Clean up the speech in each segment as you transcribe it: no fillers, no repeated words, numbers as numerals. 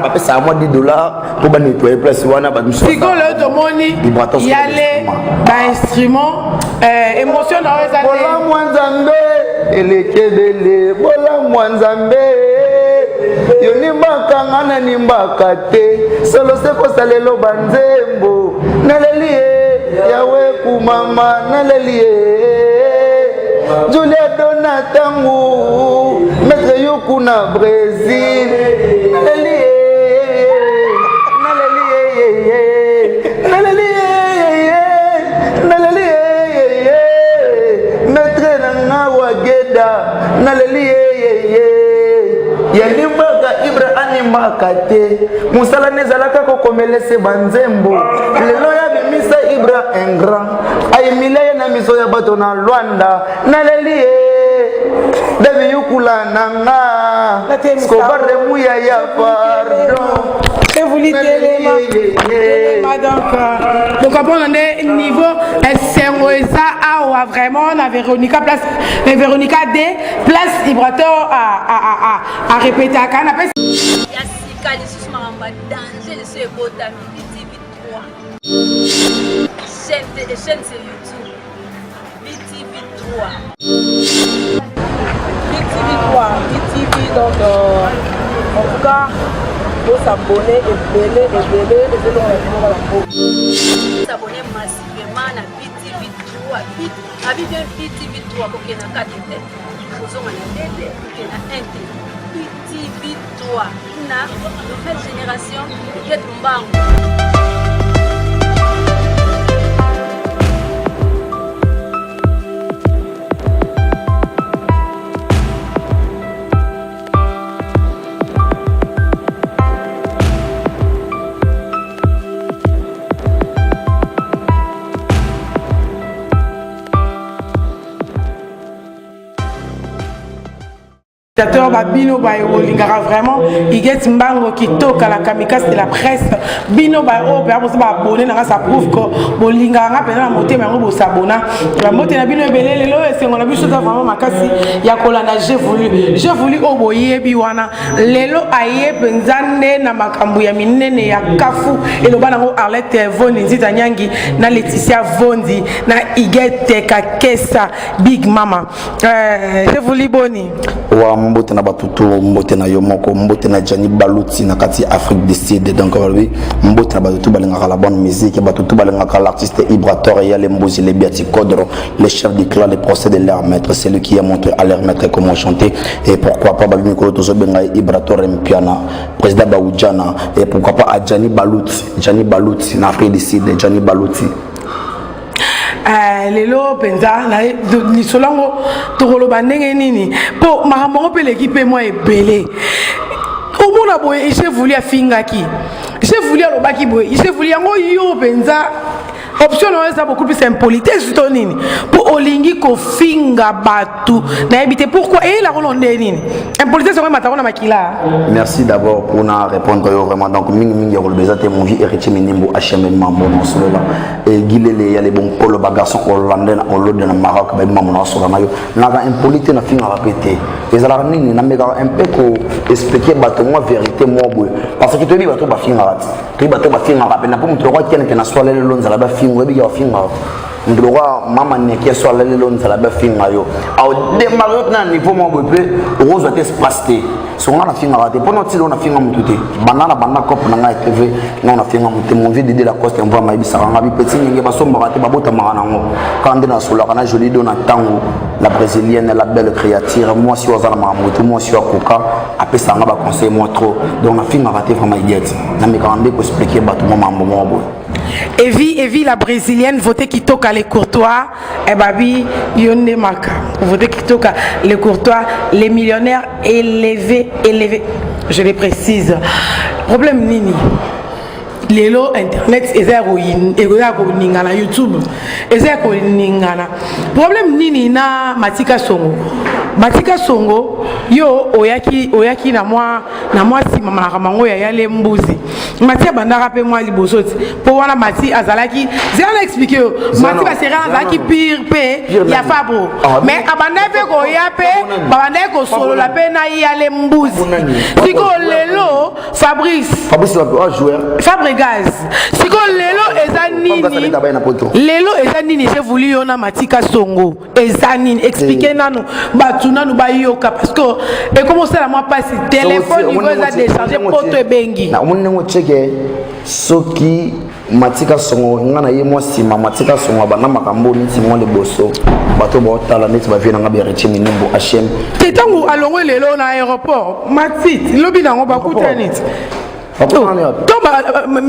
Bapesaka mwa 10 $ mpo banettoyer place wana. Bato mosusu Sikoyo lelo tomoni yale bainstrument, émotion na oyo eza te. Bolamu ya Nzambe eleki ebele, bolamu ya Nzambe. Yo nimbaka, nga na nimbaka te. Solo se kosalela banzembo. Naleli ye Yawe kumama, naleli ye Julia Dona ntangu maître Yuku na Brésil. Naleli ye, naleli ye, naleli ye, naleli ye, maître na nga Wageda. Naleli ye, yanimbaka Ibra animbaka te. Mosala ne ezalaka kokomelese banzembo. Lelo yabimisa Ibra un grand, ayimila ye na miso ya bato na Lwanda. Naleli ye Davi Yukula na nga Skobarde Muyaya, pardon. Evoli telema telema. Donc comprendre nde niveau esengo eza awa vraiment na Véronica place, Véronica D place Ibrator arépétaka na pesi. Ya sika lisusu, makambo ya danger lisusu ebotami. BTV 3 chaîne, chaîne sur YouTube, BTV 3. BTV 3, BTV. Donc en tout cas bosabonner ebele ebele, ezolonga bino kaka mboka. S'abonner massivement na BTV 3, abi bien, BTV 3. Kokende na 4 te, kozonga na 2 te, kokende na 1 te. BTV 3 na nouvelle génération Get Mbangu. Téléspectateur babino bayo bolingaka vraiment Iget Mbango kitoko, la kamikaze de la presse. Bino baoyo mpenza boza baabonné nanga, ça prouve que bolingaka nga mpenza na motema. Yango bosabona, bambote na bino ebele. Lelo oyo esengo na biso eza vraiment makasi ya kolanda J'ai voulu, j'ai voulu oyo boyebi wana. Lelo aye mpenza nde na makambo ya minene ya kafu. Eloba nango Arlette Vondi Nzita Nyangi na Laetitia Vondi na Igete Kakesa Big Mama. J'ai voulu, boni? Wa mbote na bato to mbote na yo moko, mbote na Jani Baluti na kati ya Afrique du Sud. Donc balobi mbote na bato to balingaka la bonne musique, bato to balingaka l'artiste Ibrator Yale Mbuzi, le Biati Kodro, le chef du clan, le procès de leur maître, celui qui a montré à leur maître comment chanter. Et pourquoi pas babi mikolo tozobenga Ibrator Mpiana, président Baoudjana. Et pourquoi pas à Jani Baluti, Jani Baluti na Afrique du Sud, Jani Baluti. Lelo mpenza lisolo yango tokoloba ndenge nini? Mpo makambo yango mpe eleki mpe mwa ebele. Omona boye, J'ai voulu afingaki, J'ai voulu alobaki boye, J'ai voulu yango. Yo mpenza option na yo eza beaucoup plus impolitesse to nini? Mpo olingi kofinga bato, nayebi te pourquoi. Eyelako no nde nini impolitesse yango ematako na makila? Merci d'abord pour na répondre yo vraiment. Donc mingi mingi ya koloba eza te. Mon vie héritier Minimbo HM Mambo na osolola e Gilele ya le bon polo, ba garçon hollandais na Hollande na Maroc, ba mambo na osola na yo. Naka impoli te, nafingaka mpe te. Ezalaka nini? Namekaka un peu ko expliquer bato mwa vérité mwa boye, parce que toyebi bato bafingaka te, toyebi bato bafingaka mpe na mpo moto lokwa kene mpe na swala lelo nzala bafinga. Oyebiki bafingaka moto lokwa mama neke so alali lelo nzala bafinga yo, aodémarrer yo na niveau moko boye mpe okozwa te espace te. So nga nafingaka te mpona otili oyo nafinga motu te. Banda na banda cope na ngai ya TV nga nafinga motu te. Mon vieux Didi Lacoste mvama ayebisaka nga bipeti ndenge basombaka te, babotamaka nango. Kaka nde nasolaka na Jolido na ntango la brésilienne, la belle créature, mwasi oyo aza na makambo te, mwasi oyo akoka apesaka nga baconseil moi trop. Donc nafingaka te vraiment idiot, namekaka nde koexpliquer bato mwa mambo moko boye. Evi, Evi la brésilienne, voté Kitoka les courtois, et babi yonde maka. Voté Kitoka les courtois, les millionnaires élevés, élevés. Je le précise. Problème nini? Lelo internet eza ya koningana, YouTube eza ya koningana. Problème nini na Matika Songo? Matika Songo, yo oyaki na mwa nsima makambo yango ya yale mbuzi. Mati abandaka mpe mwa liboso ti mpo wana Mati azalaki, zela na expliquer yo, Mati Basera azalaki pire mpe ya Fabro, ah, mais abandaki mpe koya mpe babandaki kosolola mpe na Yale Mbuzi. Sikoyo lelo Fabrice, Fabregas, sikoyo lelo eza nini? Lelo eza nini? J'ai voulu yo na Mati Kasongo, eza nini? Expliquer nanu bato nanu bayoka, parce que ekomi osala mwa mpasi. Telefone niveau eza décharge, poto ebengi. Omoni ndenge otieke soki Matika Songo, nga na ye mwa nsima. Matika Songo abanda makambo neti mwa liboso, bato baotala neti bavie nanga Beretier Minimbo HM. Te, ntango alongwe lelo na aéroport, Mati lobi nango bakutani ti to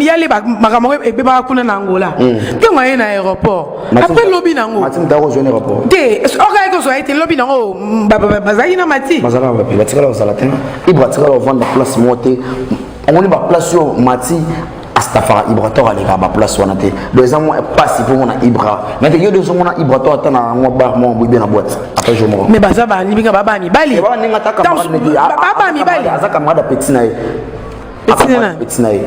yale makambo yango ebebaka kuna na Angola. Ntango aye na aéroport, après lobi nango te, okayaki kozwa ye te. Lobi nango bazalaki na Mati. Bazalaka wapi? Batikala kozala te. Ibra atikala kovanda place moko te. Omoni baplace oyo Mati astafaka, Ibrator alekaka baplace wana te. Donc eza mwa mpasi mpo mona Ibra mais te. Yo de ozomona Ibrator ata na mwa bar mwa boye na boîte ata jour moko? Mais baza banibinga baba mibali. Ndenge ata baba mibali. Aza camarade ya petit na ye. Petit na ye.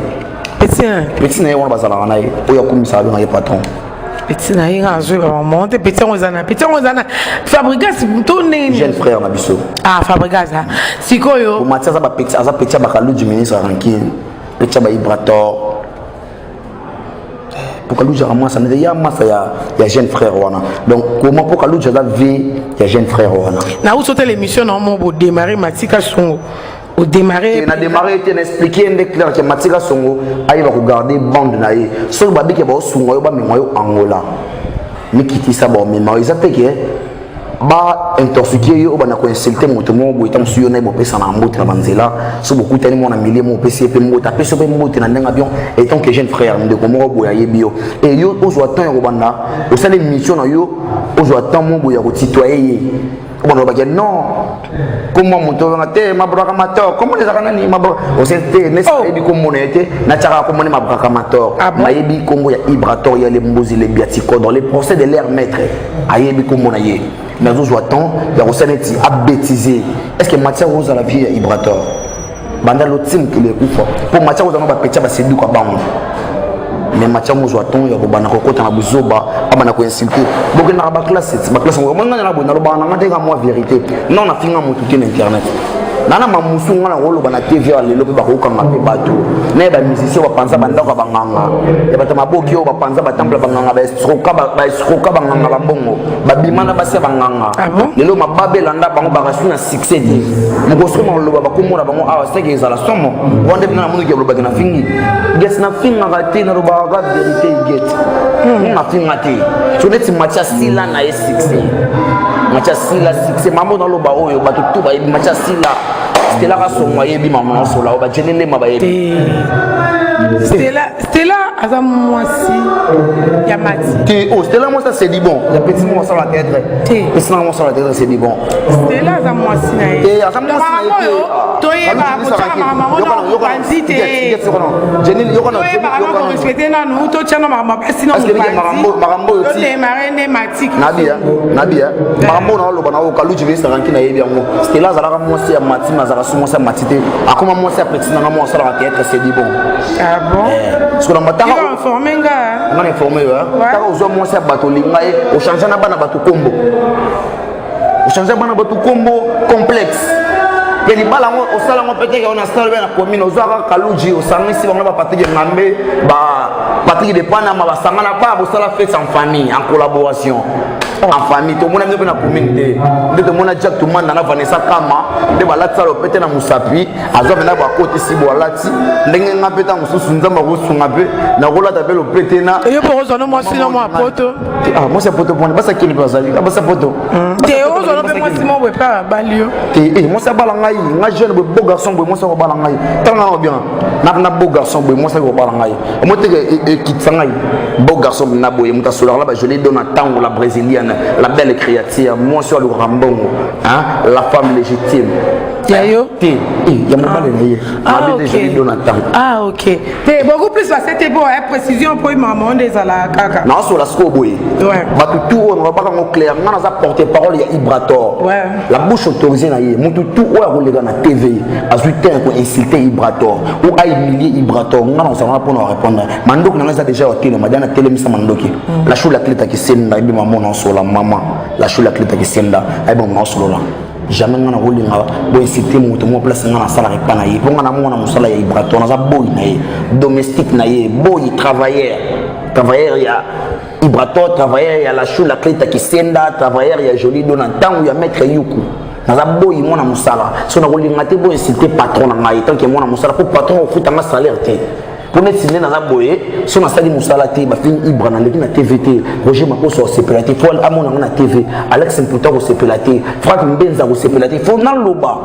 Petit na petit na ye wana bazalaka na ye, oyo akumisaka, abengaka ye patron. Petit na ye, nga azwi bamamo te. Petit yango eza na, petit yango eza na Fabrigas to ndenge? Jeune frère na biso. Ah, Fabrigas sikoyo. Mati aza bapetit, aza petit ya Bakaluji, ministre ya rankine, petit ya baIbrator. Po Kaluji aka masa nete ya masa ya jeune frère wana. Donc comment po Kaluji aza vie ya jeune frère wana? Nauti otala émission na omo bodémarrer Matika Songo, odémarrer. Na démarrer te, na expliquer nde clair ke Matika Songo ayeba kogarder bande na ye. Soki babike baosunga yo, bamema yo Angola, mikitisa, baomema yo. Eza te ke baintoxiquer yo, bana koinsulter moto moko boye. Ntango mosusu yo na ye bopesana mbote na banzela, so bokutani mwana milie mo, opesi ye mpe mbote, apesi yo mpe mbote na ndenge abion etant que jeune frère, ndeko moko boye ayebi yo. E yo ozwa temps ya kobanda osala émission na yo, ozwa temps mo boye ya kotutoyer ye, obanda olobaki non, kombo moto oyonga te, Mabraka Mator. Kombo ezalaka nani? Ose te nesi nayebi kombo na ye te, natiaka kombo ne Mabraka Mator. Nayebi kombo ya Ibrator ya Lembozi, le Biatico dans les procès de l'air maître, ayebi kombo na ye. Mais azozwa temps ya kosala neti abêtise. Est ce que matière ozala vie ya Ibrator banda loti mokili ekufa mpo matière ozala bapetia baseduka bango? Mais matière mozwa temps ya kobanda kokota na buzoba, abanda koinsulter. Bokendaka baclasse, baclasse yango. Omoni nga na boye, nalobaka nanga te, ka mwa vérité. Non, nafinga motu te na internet. Nana mamusu nga na koloba na TV ya lelo mpe bakokanga mpe bato na ye. Bamusicien bapanza bandako ya banganga ya bato maboki oyo, bapanza batemple ya banganga, baescroquer banganga bambongo, babima na basi ya banganga. Lelo mababe elanda bango, bakasu na succès te. Mokosoki maloba bakomona bango awa seke ezala somo wana nde mpena namoniki alobaki na fingi get. Nafingaka te, nalobaka vérité get. Nafinga te. So neti Matia sila na ye succès, Matia sila succès, mambo naloba oyo bato tu bayebi Matia sila. Stela Kasongo ayebi mama nasola oyo, bajene lema bayebi. Stella, Stella aza mwasi ya Mati. Te, oh, Stella mwasi c'est dit bon ya petit moko asala théâtre. Te. Petit nanga mosala théâtre, c'est dit bon. Stella aza mwasi na ye. Te, aza mwasi na ye te. Oyo toyeba kotyaka makambo yango na mopanzi te. Toyebaka na korespecter nanu, totya na makambo basi na mopanzi, todémarrer nde Matiki. Nabia nabia makambo na oloba na oyo Kaluji ministre ranki, nayebi yango. Stella azalaka mwasi ya Mati, mais azalaka su mwasi ya Mati te. Akoma mwasi ya petit nanga mo asalaka théâtre, c'est dit bon. Ah bon? Soki na matanga informe nga. Nga na informe yo. Taka ozwa mwasi ya bato, olinga ye, ochange na bana bato kombo, ochange bana bato kombo, complexe mpe libala yango osala yango peut-être ona sala be na commune. Ozwaka Kaluji, osangisi bango na baPatrik Ngambe, baPatrik de Panama, basangana pa bosala fête en famille, en collaboration, en famille. Tomona bino mpe na commune te nde tomona Jack Tumanda na Vanessa Kama nde balatisa lopete na mosapi. Azwa mpena bakotisi bo alati ndenge nga mpe ntango mosusu Nzambe akosunga mpe nakolata mpe lopete na Yo mpo ozwa no mwasi no mwa poto. Ah, mwasi ya poto pona basi akili mpe bazali basi ya poto. Te, ozwa no mpe mwasi mo boye mpe abali yo. Te, mwasi abala ngai? Nga jeune boye, beau garçon boye, mwasi akobala ngai? Ntango nga bien na beau garçon boye, mwasi akobala ngai? Omo teke ekitisa ngai, beau garçon na boye, moto asolaka na bajoli do na ntango, la brésilienne, la belle créature, mwasi oyo alukaka mbongo, la femme légitime. Ya yo? Te, ya mobali na ye. Ah, Mabe te, ok. Jolie Donatan. Ah, ok. Te, beaucoup plus basete po ya précision po mama nde ezalaka kaka. Naosola sikoyo boye. Bato tu oyo nalobaka yango clair, nga naza porte parole ya Ibrator. La bouche autorisée na ye. Motu tu oyo akoleka na TV azwi te ya koinsulte Ibrator ou ahumilie Ibrator, nga nazala wana mpona korépondre. Mandoki na nga eza déjà otelema, dia natelemisa mandoki. La chou la clé takisenda ayebi mama naosola, mama la chou la clé takisenda ayebi mama naosolola. Jamais nga nakolinga boinsulte moto moko place nga nasalaka epa na ye, mpo nga namona mosala ya Ibrator, naza boyi na ye, domestique na ye, boyi travailleur, travailleur ya Ibrator, travailleur ya la chou la clé takisenda, travailleur ya Joli Do na ntango ya maître Yuku. Naza boyi mwana mosala, so nakolinga te boinsulte patron na ngai tant que mwana mosala, mpo patron ofutanga salaire te. Mpo neti nde naza boye, so nasali mosala te, bafini Ibra naleki na TV te, Roger Makoso akosepela te, fo amona ngo na TV, Alex Mputa akosepela te, Frank Mbenza akosepela te. Fo naloba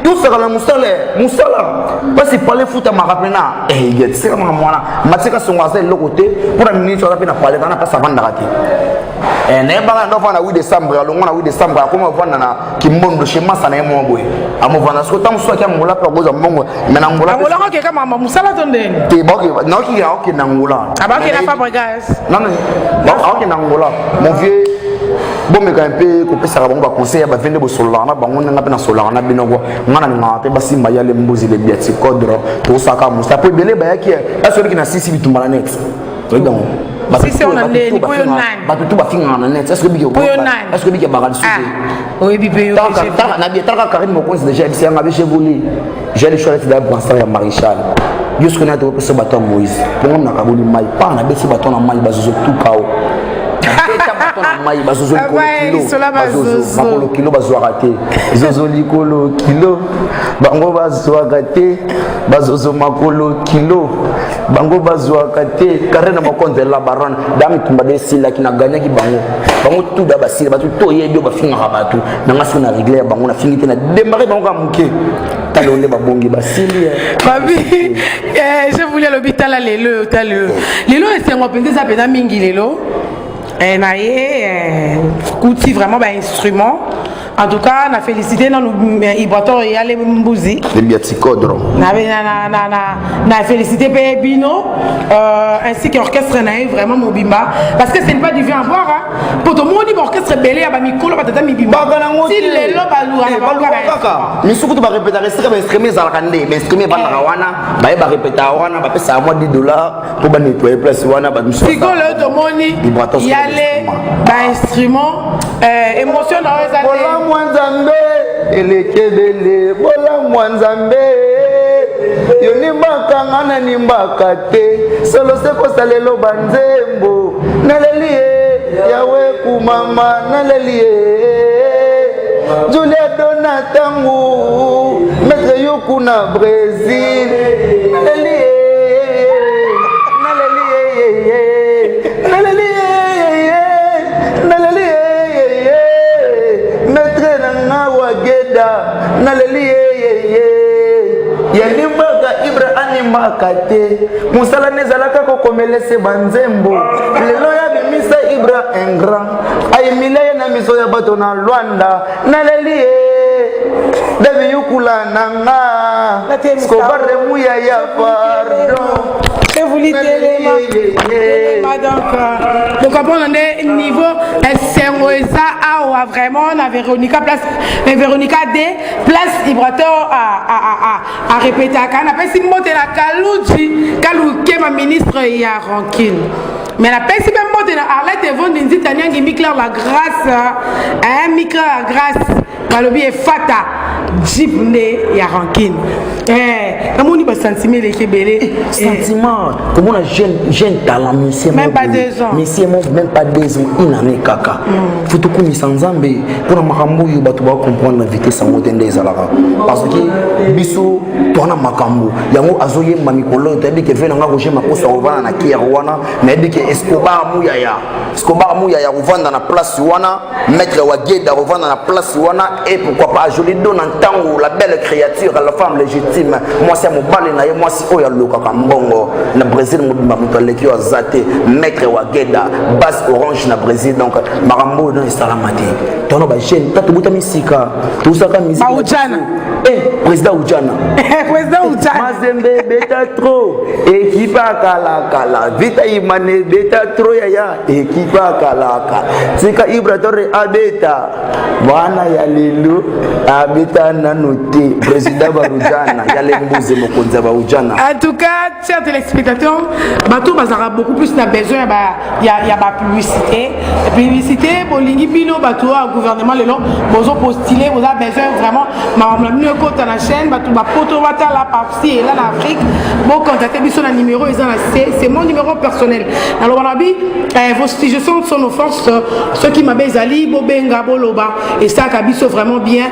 tosaka na mosala, mosala mpasi pale futamaka mpena seka makambo wana. Matika Songo aza eloko te mpo na miniti aza mpe na pale kana mpasi avandaka te. Nayebaka ndo avanda na 8 décembre, alongwa na 8 décembre, akoma ovanda na Kimbondo chez masa na ye moko boye, amovanda. Siko ntango mosusu aki Angola mpe akozwa mbongo, me na Angola. Angola okeka mama mosala to ndeni? Te, naoki aokende Angola. Abakenda Fabregas. Non, aokende Angola. Mon vieux, bomeka mpe kopesaka bango baconseil ya bavende, bosololaka na bango ndenge mpe nasololaka na bino kwa. Nga na lingaka te basimba yale mbuzi le biati codre, tosaka mosala po ebele bayaki asoliki na sisi bitumba na net, oyebi yango. Sisi wana ndeni? Po yo nani? Bato tu bafingaka na net. Est-ce que biki? Po yo nani? Est-ce que biki baka lisusu? Oyebi mpe yo. Talaka Karine Mokonzi déjà yebisa yanga be chevoli j'ai le choix d'être brassard ya maréchal. Yo soki nati kopesa bato ya Moïse mpongo nakaboli mai pa nabesi bato na mai bazozo tuka o beta bato na mai bazozo likolo kilo, bazozo makolo kilo bazwaka te, zozo likolo kilo bango bazwaka te, bazozo makolo kilo bango bazwaka te. Karine Mokonzi la baronne da mitumba de esilaki, naganyaki bango, bango tu da basila. Bato to oyebi oyo bafingaka bato nanga, soki na regle ya bango nafingi te, na démarre bango kaka moke, tala nde babongi basili. Babi je voulais alobi tala lelo, tala lelo, lelo esengo mpenza eza mpenza mingi lelo. Na ye kuti vraiment bainstrument. En tout cas, na félicité nanu Ibrator Eyale Mbuzi. Lebiati Codro. Na félicité mpe bino ainsi que orchestre na ye vraiment mobimba, parce que ce n'est pas du vin à boire, hein. Po tomoni baorchestre ebele ya bamikolo, batata mibimba, ti lelo baluka kaka misuku to barepetaka esika bainstrument ezalaka, nde bainstrument evandaka wana, baye barepetaka wana, bapesaka mwa 10 $ mpo banettoye place wana. Sikoyo tomoni yale bainstrument, émotion na oyo eza te. Bolamu ya Nzambe eleki ebele, bolamu ya Nzambe yo nimbaka nga na nimbaka te, solo se kosalela banzembo. Naleli ye Yawe kumama, naleli ye Julia Dona ntangu maître Yuku na Brésil, naleli ye, naleli ye, naleli ye, naleli ye, maître nanga Wageda, naleli ye yanimbaka Ibra animaka te, mosala nde ezalaka kokomelese banzembo. Lelo yabimisa Ibra un grand, ayimila ye na miso ya bato na Lwanda. Naleli ye Davi Yukula nanga Skobare Muyaya, pardon. Evuli telema telema. Donc bocomprendre nde niveau esengo eza awa vraiment na Véronica, place Véronica D, place Ibrator arepetaka. Napesi mbote na Kaluji Kalukema, ministre ya rancune, mais napesi mpe mbote na Arlette Evondi Nzita Niangi Miclaire la Grâce, Miclaire la Grâce. Balobi efata jeep nde ya rancune. Namoni basentiment eleki ebele. Sentiment komona jeune talent musicien. Même pas 2 ans. Musicien moko même pas 2 ans, une année kaka. Faut tokumisa Nzambe mpona makambo oyo. Bato bacomprendre na vitesse yango te nde ezalaka, parce que biso towana makambo yango azoyemba mikolo oyo. Toyebi ke ve nanga Roger Makoso akovanda na kiere wana, nayebi ke Escobar Muyaya, Escobar Muyaya akovanda na place wana, maître Wageda akovanda na place wana, et pourquoi pas Joli Do. Dona Ntango, la belle créature, la femme légitime, mwasi ya mobali na ye, mwasi oyo alokaka mbongo na Brésil mobimba, moto aleki oyo aza te, maître Wageda, base orange na Brésil. Donc makambo oyo esalama te, tono ba jeune ta tobotami sika, tosaka musique. Ujana. Eh, président Ujana. Président Ujana. Mazembe beta trop, équipe kala kala, Vita Imane beta trop yaya, équipe kala kala. Tika Ibratore abeta. Bwana ya lelo abeta nanu te, président Barujana ya lembuze, mokonzi ya Baujana. En tout cas, chers téléspectateurs, bato bazalaka beaucoup plus na besoin ya bapublicité. Publicité bolingi bino bato oyo ya gouvernement lelo bozopostule, boza besoin vraiment makambo na bino ekota na chaîne, bato bapoto batala par-ci et là na Afrique, bocontacte biso na numéro eza na c, c'est mon numéro personnel. Naloba na bi vos suggestions sont nos forces. Soki mabe ezali, bobenga, boloba, esalaka biso vraiment bien.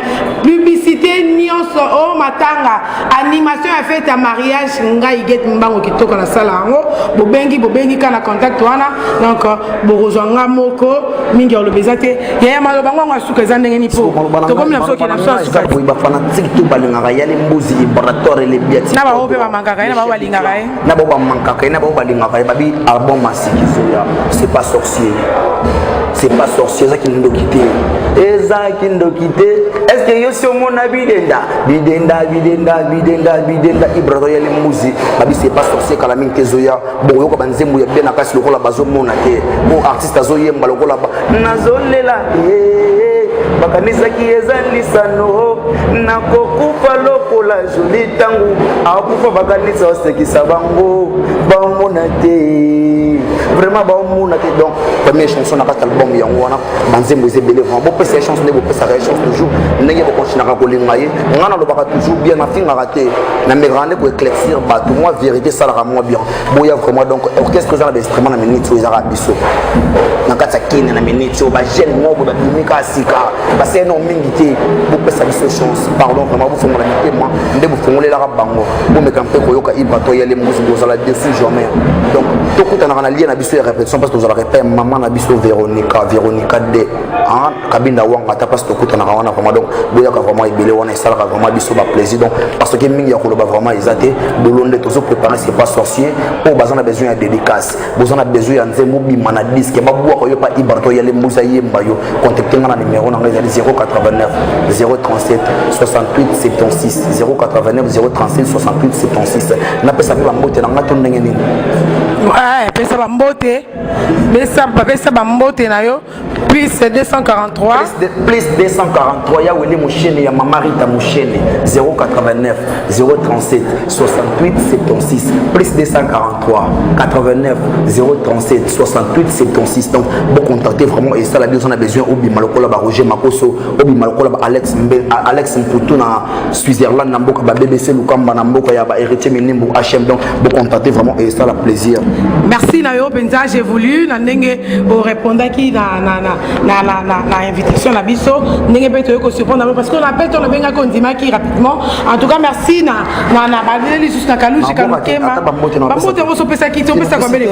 Publicité nyonso o matanga, animation ya fête ya mariage, ngai Get Mbango kitoko nasala yango. Bobengi, bobengi kaka na contact wana, donc bokozwa nga moko. Mingi ya koloba eza te. Yaya, maloba ngo yango asuka eza ndenge ni po tokomi na biso okende na biso asuka. Boye bafanatike to balingaka yale mbuzi Ibrator elebiati. Na bango mpe bamankaka ye, na bango balingaka ye. Na bao bamankaka ye, na bao balingaka ye, babi album masiki ezoya. C'est pas sorcier, c'est pas sorcier, eza kindoki te, eza kindoki te. Est ce que yo si omona bidenda bidenda bidenda bidenda bidenda? Ibrator yale mbuzi, babi c'est pas sorcier. Kala mingi te ezoya, bokoyoka banzembo ya bien na kasi lokola bazomona te po artiste azoyemba lokola nazolela, bakanisaki eza lisano, nakokufa lokola joli. Ntango akufa, bakanisa osekisa bango, bamona te, vraiment baomona te. Donc première chanson na kati album yango wana. Banzembo eza ebele vraiment. Bopesa ye chance nde bopesaka ye chance toujours, ndenge bokontinaka kolinga ye. Ngai nalobaka toujours bien, nafingaka te, namekaka nde koéclaircir bato. Mwa vérité esalaka mwa bien. Boya vraiment. Donc orchestre eza na bainstrument na minute oyo ezaka biso na kati ya kene. Na minute oyo bajeune moko babimi kaka sika, basali nao mingi te. Bopesa biso chance, pardon, vraiment bofongola mitema nde bofongolelaka bango, bomeka mpe koyoka Ibrato yele mbuzi, bozala dessus jamais. Donc tokutanaka na lie na biso ya répétition, parce tozalaka epai ya mama na biso Véronica, Véronica de Kabinda Wanga ata place tokutanaka wana vraiment. Donc boyaka vraiment ebele wana, esalaka vraiment biso baplaisir. Donc parce que mingi ya koloba vraiment eza te, bolo nde tozopréparé. C'est pas sorcier. Oyo baza na besoin ya dédicace, boza na besoin ya nzembo obima na disque, babwaka yo pa Ibrato yale mbuzi ayemba yo, contacte nga na numéro na ngai ezali 089 037 68 76, 089 037 68 76. Napesa mpe bambote na ngai to ndenge nini? Pesa bambote, pesa bambote na yo. Plus 243. Plus 243 ya Wele Mushene ya Mama Rita Mushene, 089 037 68 76, plus 243 89 037 68 76. Donc bocontacter vraiment esala biso na besoin obima lokola ba Roger Makoso, obima lokola ba Alex, Mbe, Alex Mputu na Switzerland, na mboka ba BBC Lukamba, na mboka ya ba Héritier Minembo HM. Donc bocontacter vraiment esala plaisir. Merci na yo mpenza. J'ai voulu na ndenge orépondaki na invitation na biso, ndenge mpe toyei kosurprendre, parce que on appelle to nabengaki, ondimaki rapidement. En tout cas merci na baleli lisusu na Kaluji Kalukema. Bambote yango so opesaki te, opesaka mbele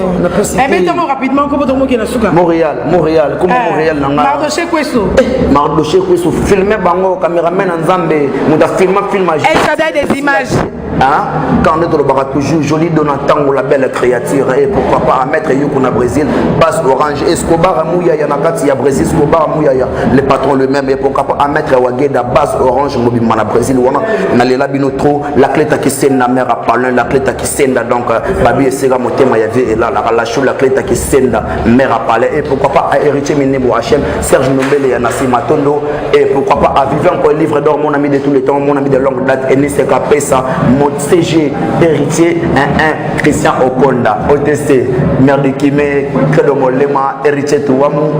ebetango rapidement kombo tomoki na suka. Montréal, Montréal, comme Montréal na nga. Mardoché Kweso. Mardoché Kweso, filme bango, cameraman na Nzambe, moto afilma film. El Shaddai des images. Hein? Quand on est toujours joli Donatan, la belle créature, et pourquoi pas à mettre Yuko na Brésil, Basse Orange, Escobar Mouyaya na kati ya Brésil, Escobar Mouyaya, le patron lui-même, et pourquoi pas à mettre Wageda, Basse Orange, Mobima na Brésil, wana, na lela bino trop, la clé qui senda mère à Palin, la clé qui senda, donc, Babi et Sega Motema Yave et là, la chou, la clé qui senda mère à Palin, et pourquoi pas à Héritier Minebo HM, Serge Nombele et Nassim Matondo, et pourquoi pas à Vivant encore livre d'or, mon ami de tous les temps, mon ami de longue date, Enis Kapesa, mon CG, héritier 1-1, Christian Okonda, OTC, maire de Kimé, Credo Molema, héritier Touamou,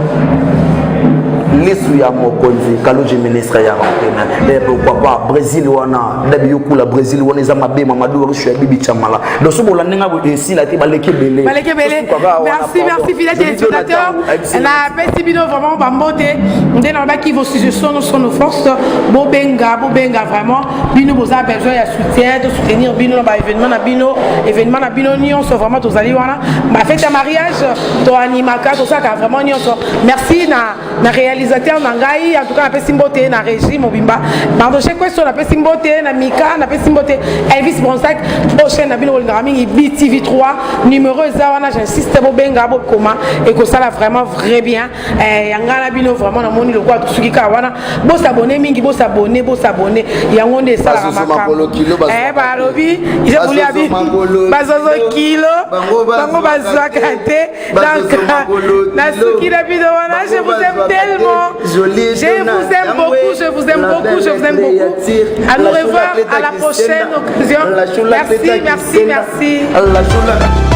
lisu ya mokonzi Kaluji, ministre ya antenne, et pourquoi pas Brésil wana, dabi yokula Brésil wana eza mabe, Mamadou Richu ya Bibi Chamala. Donc so bolandi nga esila te, baleki ebele. Baleki ebele. Merci, merci fidèle téléspectateur. Napesi bino vraiment bambote nde nalobaki, vos suggestions sont nos forces. Bobenga, bobenga vraiment. Bino boza besoin ya soutien, to soutenir bino na baévénement na bino, événement na bino nyonso vraiment tozali wana. Bafete ya mariage toanimaka, tosalaka vraiment nyonso. Merci na réalisation. Réalisateur na ngai, en tout cas napesi mbote na régie mobimba, Mardoche Kweso, napesi mbote na Mika, napesi mbote Elvis Bronsac. Oyo chaîne na bino bolingaka mingi, BTV 3, numéro eza wana, j'insiste, bobenga, bokoma, ekosala vraiment très bien. Ya ngai na bino vraiment, namoni lokola tosuki kaka wana. Bosabone mingi, bosabone, bosabone, yango nde esalaka makambo. Balobi abi bazozo kilo, bango bazwaka te. Donc nasuki na bino wana. Je vous aime tellement, je vous aime beaucoup, je vous aime beaucoup, je vous aime beaucoup. À nous revoir à la prochaine occasion. Merci, merci, merci.